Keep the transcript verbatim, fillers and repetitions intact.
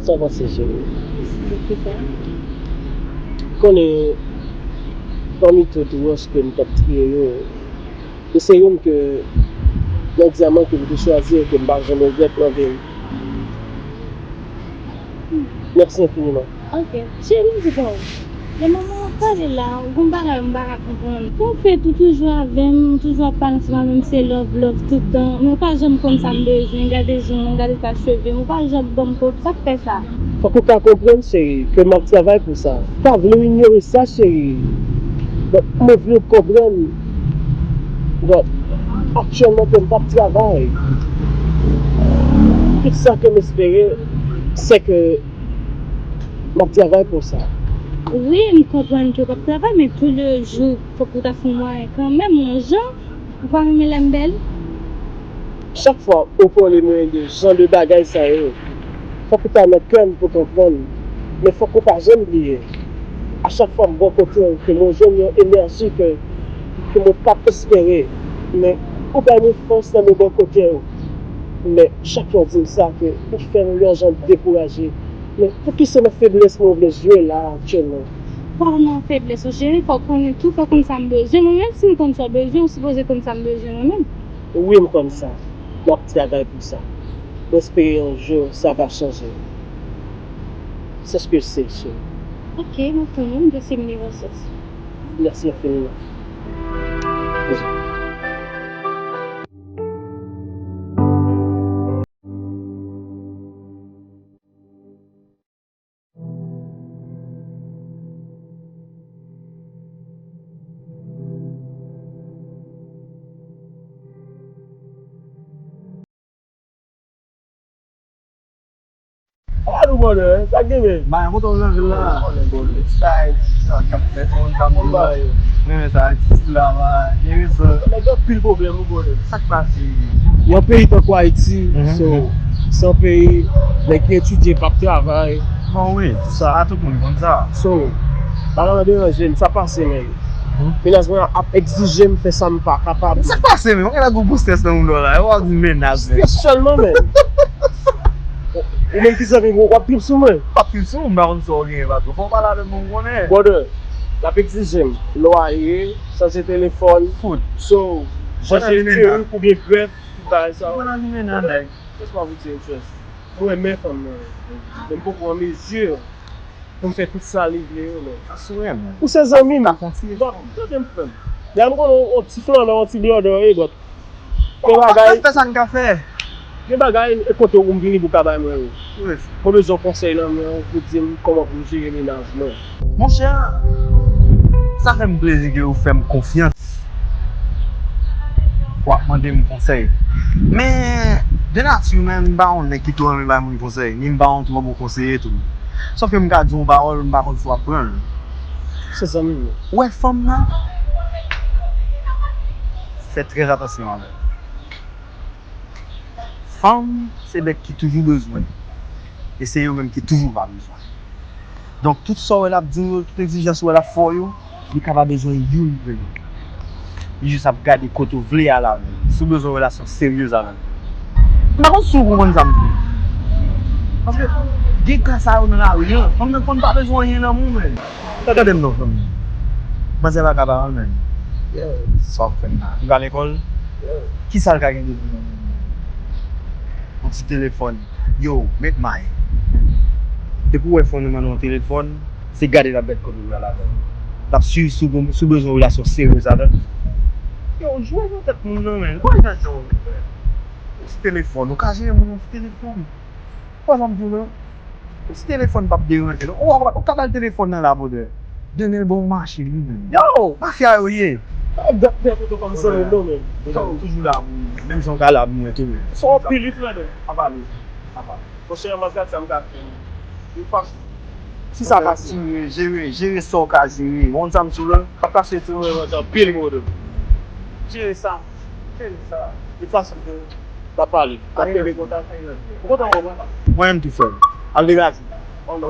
Sa pase, cheri? Ou konnen, pami tout wòch ke m t ap triye yo, e se youn ke nan dyaman ke m te chwazi, ke m pa janm regrèt nan vi m. Mèsi enfiniman. Ok. Cheri, m di ba w. Lè manman w ap pale la, gon bagay m pa ka konprann. Pou w fè tou toujou avè m, toujou ap pale ansanm avè m, se love, love tout tan. Men w pa janm konn sa m bezwen, gade je m, gade ta cheve m, ou pa janm ban m kòb, sa k fè sa? Fòk ou ka konprann, cheri, ke m ap travay pou sa. Pa vle w inyore sa, cheri. Donk, mwen vle w konprann. Donk, aktyèlman, ke m p ap travay. Tout sa ke m espere, se ke m ap travay pou sa. Wi, m konprann ke w p ap travay, men toulejou, fòk ou ta fè yon mwayen kanmenm, yon jan. Ou pa renmen lè m bèl? Chak fwa ou pale mwen de jan de bagay sa yo, fòk ou ta nan kè m pou konprann. Men fòk ou pa janm bliye, a chak fwa m bò kote w, ke mwen jwenn yon enèji ke, ke mwen p ap espere. Men ou bay mwen fòs lè mwen bò kote w. Men chak fwa w di m sa, ke ou fè m yon jan dekouraje. Men poukisa nan feblès mwen w vle jwe la aktyèlman? Pa nan feblès ou cheri, fò w konnen tou, fò w konn sa m bezwen. Mwen menm, si m konn sa w bezwen, ou sipoze konn sa m bezwen mwen menm. Wi, m konn sa. M ap travay pou sa. M espere yon jou sa va chanje. C'est ce que je sais, cheri. Ok, m ap tann ou, m jis vini resous. Mèsi enfiniman. Anou brother, sa k gen men? Mayan, kote w nan vil la? Sa Ayiti sa k ap fèt, moun ka mouri. Mwen renmen sa, Ayiti sila, man. Gen rezon. Nèg yo anpil pwoblèm, wi, brother. Sa k pase? Yon peyi tankou Ayiti, so, se yon peyi nèg ki etidye p ap travay. Bon, wi, sa, tout moun konn sa. So, pa nan deranje m, sa pase menm. Mennaj mwen ap egzije m fè sa m pa kapab. Sa k pase menm? Ou genlè gon gwo strès nan moun nan la, w ap di mennaj menm. Strès sèlman menm. Ou menm ki zanmi m, w ap trip sou mwen. M p ap trip sou ou, m pa konn sa w genyen, patwon. Fò w pale avè m pou m konnen. Brother, l ap egzije m lwaye, chanje telefòn. Fout. So, chanje perik oubyen grèf, tout bagay sa yo. Mennaj mennaj, nèg. Laisse-moi vous dire une chose. Mwen renmen fanm nan. Men m poko an mezi pou m fè tout sa li vle yo, men. Asire, men. Ou se zanmi m. Donk, tande m, frè m. Deja m konnen yon ti flannè, yon ti blòdè, e gòt. Gen bagay, fè sa n ka fè. Gen bagay, e kote ou m vini pou ka bay mwen yo. Mwen bezwen konsèy nan men w pou di m kòman pou m jere mennaj mwen. Monchè, sa fè m plezi ke ou fè m konfyans. W ap mande m konsèy. Men, de nati, men, m pa yon nèg ki twò renmen bay moun konsèy, ni m pa yon twò bon konseye tou. Sòf ke m ka di w yon pawòl, m pa konn si w ap pran l. Se zanmi m. Ou wè fanm nan? Fè trè atansyon avè l. Fanm, se nèg ki toujou bezwen. E se yo menm ki toujou pa bezwen. Donk, tout sa w wè l ap di w yo, tout egzijans ou wè l ap fè w yo, li ka pa bezwen youn vrèman. Li jis ap gade kote w vle al avè l. Si w bezwen yon relasyon seryez avè l. M pa konn si w konprann sa m di. Paske gen ka sa yo nan lari an. Fanm nan konn pa bezwen anyen nan men w, men. Tande m non, fanmi. Manzè pa ka pa renmen m. Sa w ap fè m la? Li pa lekòl? Kisa l ka gen de bon nan men m? Yon ti telefòn. Yo, met may. Depi w wè fanm nan mande w yon telefòn, se gade l ap gad kote w pral avè l. L ap swiv si w gon, si w bezwen yon relasyon seryez avè l. Yo, jwe nan tèt moun nan, men. Kòman l ka di w yon ti telefòn? Ou ka jere moun yon ti telefòn? Ou wè sa m di w lan? Yon ti telefòn p ap deranje l. Ou, ou, ou ka ba l telefòn nan la, brother. Demen l ba w machin, wi, men. Yo, mafya yo ye. Yo, gad fè foto kòm zanmi m non, men. Brother, m toujou la pou ou. Menm jan w ka la pou mwen tou, men. Sa w ap pile, frè, men. Pa pale. Pa pale. Monchè, m ap gad sa m ka fè. Yon fason. Si sa pase. Jere, jere, jere sa w ka jere. Ou konn sa m di w lan? Pa pase tou, men, anpil, brother. Jere sa. Jere sa. Yon fason ke m ap pale. M ap kenbe kontak. Ou kontan wè mwen? Mwen menm tou, frè m. Al degaje. Ann nan.